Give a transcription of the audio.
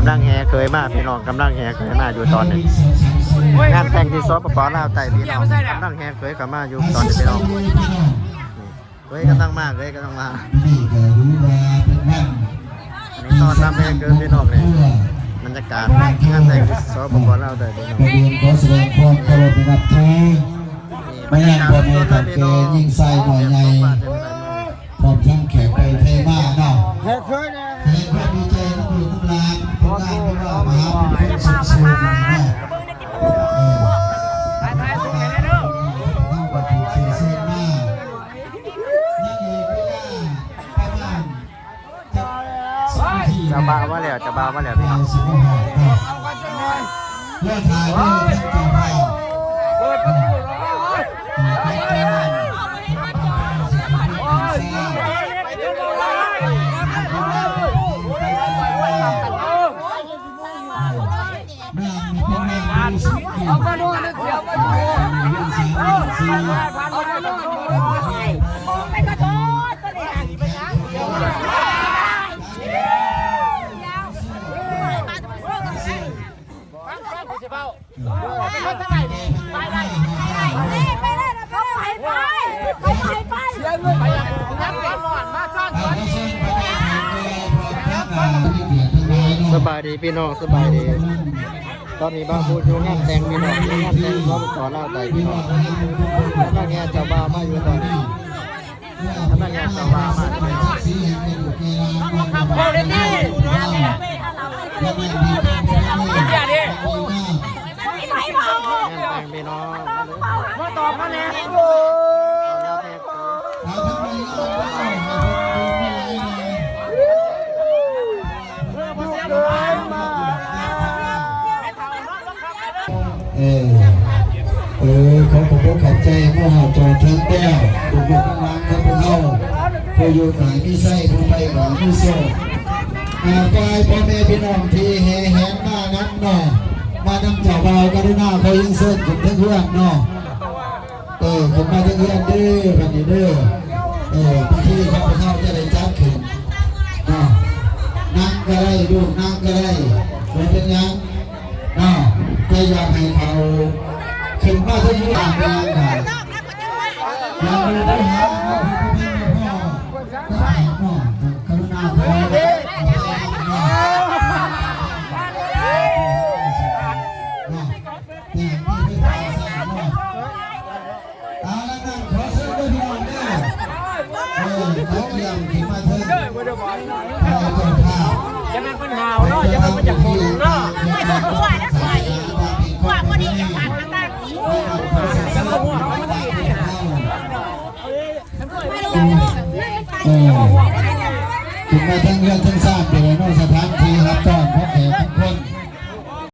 ກຳລັງແຫ່ເຂີຍມາພີ່ນ້ອງ ກຳລັງແຫ່ເຂີຍມາຢູ່ຕອນນີ້ ງານແຕ່ງທີ່ ສປປ ລາວໃຕ້ ພີ່ນ້ອງ ກຳລັງແຫ່ເຂີຍເຂົ້າມາຢູ່ຕອນນີ້ພີ່ນ້ອງ ເຂີຍກຳລັງມາ ເຂີຍກຳລັງມາ ນີ້ກໍຖືວ່າເປັນວັນ ອັນນີ້ຕ້ອນຮັບແຫ່ເຂີຍພີ່ນ້ອງນີ້ ບັນຍາກາດງານແຕ່ງທີ່ ສປປ ລາວໃຕ້ ພີ່ນ້ອງ ກະເລີຍຂໍສະແດງຄວາມເຄົາລົບນັບຖືມາຍັງພໍ່ແມ່ເຖົ້າແກ່ ຍິງຊາຍນ້ອຍໃຫຍ່ ພ້ອມທັງແຂກໄປໄທມາເນາະ ແຂກເຄີຍແນ່ ແສດງຄວາມດີໃຈນຳລູກນຳຫຼານ ເປັນງານທີ່ວ່າມະຫາມຸງຄຸນສູງໆເນາະ ເອີ ເຮົາກໍຖືກເຊື້ອເຊີນມາ ນາງເອກເວລາປະມານ ເຈົ້າບ່າວມາແລ້ວ ເຈົ້າບ່າວມາແລ້ວ ເຈົ້າບ່າວມາແລ້ວ ເຈົ້າບ່າວ ເຈົ້າບ່າວ ສະບາຍດີພີ່ນ້ອງ ສະບາຍດີ ຕອນນີ້ບ່າວພູດຢູ່ງານແຕ່ງພີ່ນ້ອງ ຢູ່ງານແຕ່ງ ສປປ ລາວໃຕ້ພີ່ນ້ອງ ກຳລັງແຫ່ເຈົ້າບ່າວມາຢູ່ຕອນນີ້ ກຳລັງແຫ່ເຈົ້າບ່າວມາພີ່ນ້ອງ ເວົ້າເດ້ຕິ ງານແຕ່ງພີ່ນ້ອງ ມາຕອບມາແດ່ ເອີ ເອີ ຂໍຂອບອົກຂອບໃຈ ມາຮອດຈອດເຖິງແລ້ວ ລູກໆຫຼານໆຂອງພວກເຮົາ ຜູ້ຢູ່ກໍໃຫ້ມີໄຊ ຜູ້ໄປກໍໃຫ້ມີໂຊກ ອ່າ ຝ່າຍພໍ່ແມ່ພີ່ນ້ອງທີ່ແຫ່ແຫນມານຳເນາະ ມານຳເຈົ້າບ່າວ ກະລຸນາຂໍຮຽນເຊີນຂຶ້ນເທິງເຮືອນເນາະ. ເອີ ຂຶ້ນມາເທິງເຮືອນເດີ ບັດນີ້ເດີ ເອີ ພິທີຂອງພວກເຮົາຈະໄດ້ຈັດຂຶ້ນເນາະ ນັ່ງກໍໄດ້ ລູກນັ່ງກໍໄດ້ ບໍ່ເປັນຫຍັງເນາະ ແຕ່ຢາກໃຫ້ເຂົາຂຶ້ນມາເທິງເຮືອນ ຢ່າໄປຫາເນາະ ກະລຸນາຂໍ ເນາະ ແຕ່ມີໄຟຟ້າໃຊ້ເນາະ ເອົາລະນັ້ນ ຂໍເຊີນເດີພີ່ນ້ອງເດີ ເອີ ເຂົາກຽມຂຶ້ນມາເທິງ ເຈົ້າພາບ ຈະແມ່ນເພິ່ນຫາວເນາະ ຈະແມ່ນເພິ່ນຢາກໂດນເນາະ ເອີ ເອີ ຂຶ້ນມາເທິງເຮືອນເທິງຊານໄປເລີຍເນາະ ສະຖານທີ່ຮັບຕ້ອນ